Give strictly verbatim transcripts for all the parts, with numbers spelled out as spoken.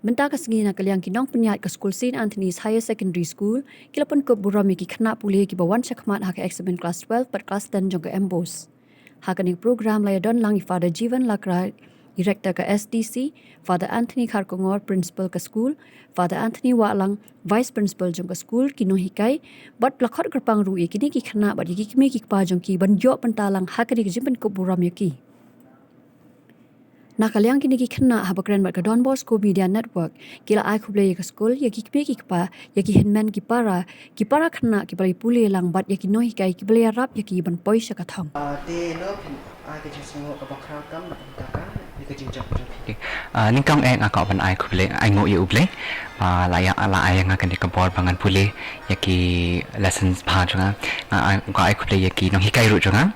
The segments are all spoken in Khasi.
Mynta ka sngi na ka liang ki nongpynïaid ka skul Saint Anthony's Higher Secondary School ki la pynkup burom ïa ki khynnah pule kiba wan shakhmat ha ka eksamin klas twelve bad klas ten jong ka MBOSE. Ha kane ka program la ïadon lang i Father Jivan Lakra, i Rector ka SDC, Father Anthony Kharkongor, Principal ka skul, Father Anthony Wahlang, Vice Principal jong ka skul, ki nonghikai bad la khot kyrpang ruh ïa kine ki khynnah bad ïa ki kmie ki kpa jong ki ban ïoh bynta lang ha kane ka jingpynkup burom ïa ki. Na ka liang kine ki khynnah haba kren bad ka Don Bosco Media Network ki la ai khublei ïa ka skul, ïa ki kmie ki kpa, ïa ki hynmen ki para, ki para khynnah kiba la pule lang bad ïa ki nonghikai kiba la ïarap ïa ki ban poi sha ka thong. Ah, te no phin ai ka jingsngewnguh kaba khraw tam na ka bynta ka ïa ka jingjop jong phi. Okay. Ah, nyngkong eh nga kwah ban ai khublei, ai nguh ïa U Blei ba la ïa, la ai ïa nga kane ka bor ba ngan pule ïa ki lessons bha jong nga. Nga ai, nga ai khublei ïa ki nonghikai ruh jong nga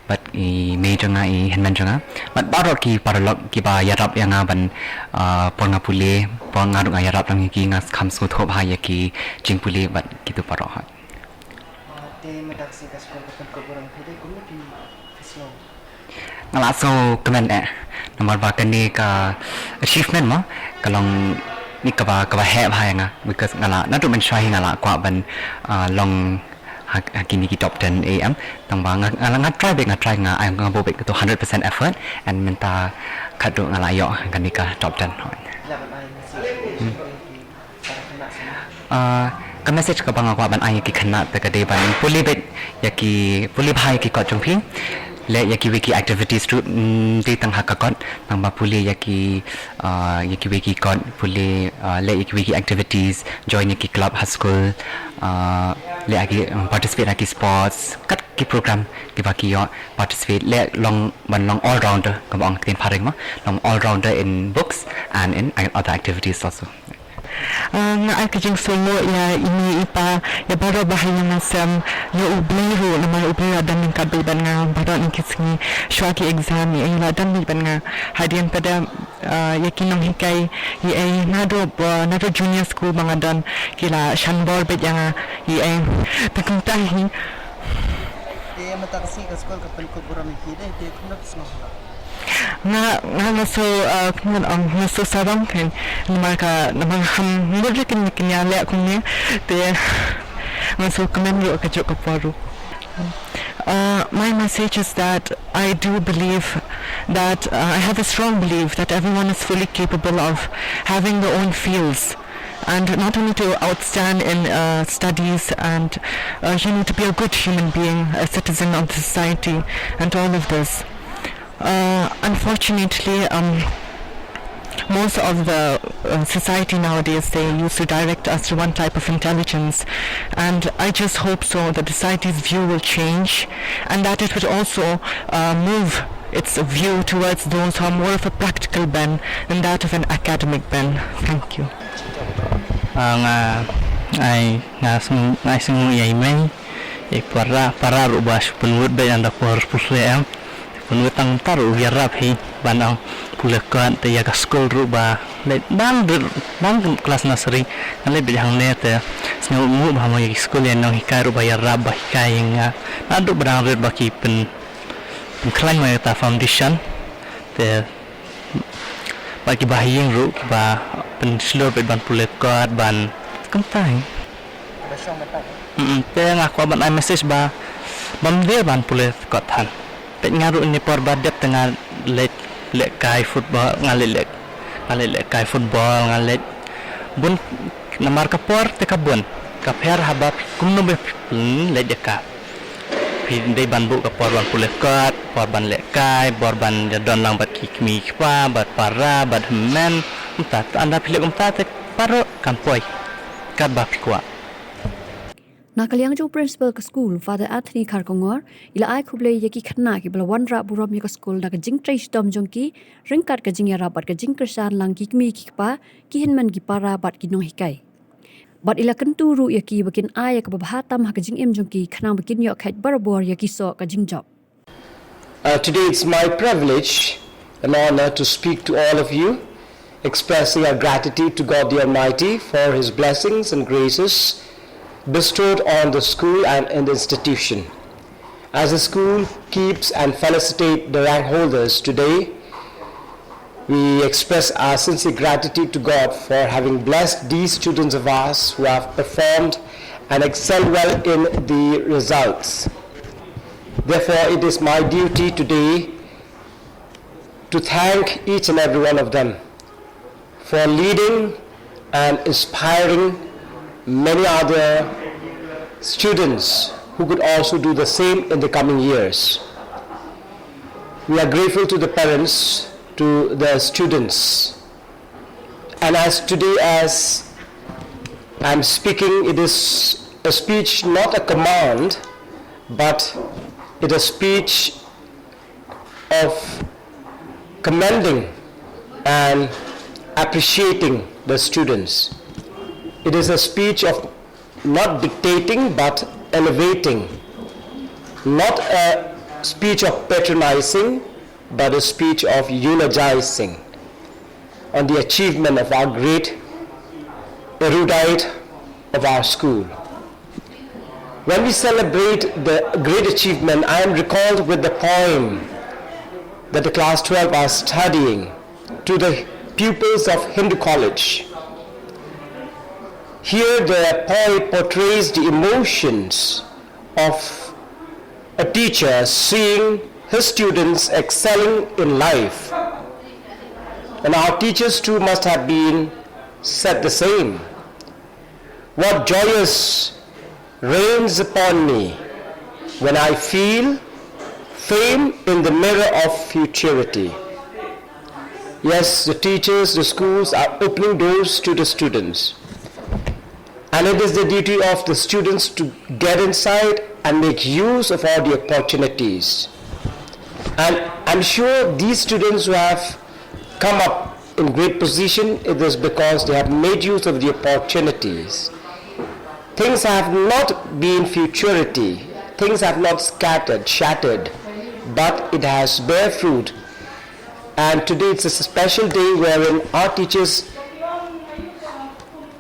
bad i mei jong nga, i hynmen jong nga bad baroh ki paralok kiba ïarap ïa nga ban, ah, por nga pule, por nga ruh nga ïarap lang ïa ki, nga kham sngewthuh bha ïa ki jingpule bad kitu baroh. Ah, te mynta ka sngi ka skul ka pynkup burom ïa phi, te kumno phi sngew? Nga la sngewkmen eh, namar ba kane ka achievement mo ka long ne kaba, kaba heh bha ïa nga, because nga la naduh mynshuwa hi nga la kwah ban, ah, long ha, ha kine ki top ten A M. Tang ba nga, nga, nga try beit, nga try, nga, nga buh beit kato hundred percent effort, and mynta khatduh nga la ïoh kane ka top ten. Hmm. Ah, ka message kaba nga kwah ban ai ïa ki khynnah te ka dei ban pule beit ïa ki, pule bha ïa ki kot jong phi. Leh ïa kiwei ki activities ruh, mm, dei tang ha ka kot, tang ba pule ïa ki, ah, ïa kiwei ki kot, pule, ah, leh ïa kiwei ki activities, join ïa ki club ha skul, ah, leh ïa ki, um, participate ha ki sports, kat ki program kiba ki ïoh participate, leh long, ban long all rounder, kaba ong ktien phareng mo, long all rounder in books and in other activities also. Ah, nga ai ka jingsngewnguh ïa i mei i pa, ïa baroh ba ha ïing ha sem, ïa U Blei ruh, namar U Blei u don ryngkat bad nga baroh kine ki sngi shuwa ki exam, ïa u la don bad nga. Hadien pat de, ah, ïa ki nonghikai, ïa u naduh, ah, naduh junior school ba nga don, ki la shan bor bad ïa nga, ïa u. Te kumta hi. Te mynta ka sngi ka skul ka pynkup burom ïa phi, te kumno phi sngew? Nga, nga, nga sngewsarong, nga sngewsarong kan. Namar ka, namar ham mut ruh kan, kan ïaleh kumne. Te nga sngewkmen ruh ka juk ka por ruh. Uh, my message is that I do believe that, uh, I have a strong belief that everyone is fully capable of having their own fields and not only to outstand in, uh, studies and, uh, you know, to be a good human being, a citizen of the society, and all of this. Uh, unfortunately, um, most of the, uh, society nowadays, they used to direct us to one type of intelligence, and I just hope so that the society's view will change, and that it would also, uh, move its view towards those who are more of a practical bent than that of an academic bent. Thank you. Ah, nga ai, nga sngew, nga ai sngew ïa i mei, ïa i para, para ruh ba shu pynwit bad ynda por pule em. Pynwit tang tar ruh ïarap hi ban ong pule kot, te ïa ka skul ruh ba leit dang rit, dang klas nursery, nga leit bad hangne te sngewnguh bha mo ïa ki skul, ïa nonghikai ruh ba ïarap ba hikai ïa nga. Naduh ba dang rit ba ki pyn, pynkhlaiñ mo ïa kata foundation. Te bad kiba ha ïing ruh kiba pynshlur bad ban pule kot ban kumta hi. Mm, te nga kwah ban ai message ba bym dei ban pule kot than. Peit nga ruh ne por ba dep te nga leit lehkai football, nga leit leh, nga leit lehkai football, nga leit bun namar ka por te ka bun. Ka pher haba kumno ba phi leit ïa ka. Phi dei ban buh ka por ban pule kot, por ban lehkai, por ban ïadon lang bad ki kmie ki kpa, bad para, bad hynmen. Kumta, ynda phi leh kumta te baroh kan poi katba phi kwah. Na ka liang jong u principal ka skul, Father Anthony Kharkongor, i la ai khublei ïa ki khynnah kiba la wanrah burom ïa ka skul da ka jingtrei shitom jong ki, ryngkat ka jingïarap bad ka jingkyrshan lang ki kmie ki kpa, ki hynmen ki para bad ki nonghikai. Bad i la kyntu ruh ïa ki ba kin ai ïa kaba bha tam ha ka jingim jong ki khnang ba kin ïoh kheit barabor ïa ki soh ka jingjop. Uh, today it's my privilege and honor to speak to all of you, expressing our gratitude to God the Almighty for His blessings and graces bestowed on the school and in the institution. As the school keeps and felicitate the rank holders today, We express our sincere gratitude to God for having blessed these students of ours who have performed and excelled well in the results. Therefore, it is my duty today to thank each and every one of them for leading and inspiring many other students who could also do the same in the coming years. We are grateful to the parents, to the students. And as today, as I'm speaking, it is a speech, not a command, but it is a speech of commending and appreciating the students. It is a speech of not dictating but elevating, not a speech of patronizing but a speech of eulogizing on the achievement of our great erudite of our school. When we celebrate the great achievement, I am recalled with the poem that the class twelve are studying to the pupils of Hindu College. Here, the poet portrays the emotions of a teacher seeing his students excelling in life. And our teachers too must have been said the same. What joyous reigns upon me when I feel fame in the mirror of futurity. Yes, the teachers, the schools are opening doors to the students. And it is the duty of the students to get inside and make use of all the opportunities. And I'm sure these students who have come up in great position, it is because they have made use of the opportunities. Things have not been futurity, things have not scattered, shattered, but it has bear fruit. And today it's a special day wherein our teachers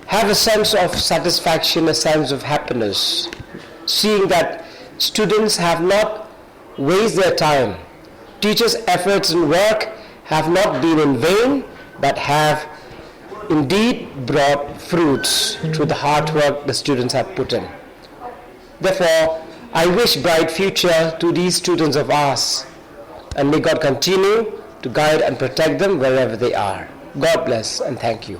have a sense of satisfaction, a sense of happiness, seeing that students have not wasted their time. Teachers' efforts and work have not been in vain, but have indeed brought fruits through the hard work the students have put in. Therefore, I wish bright future to these students of ours, and may God continue to guide and protect them wherever they are. God bless and thank you.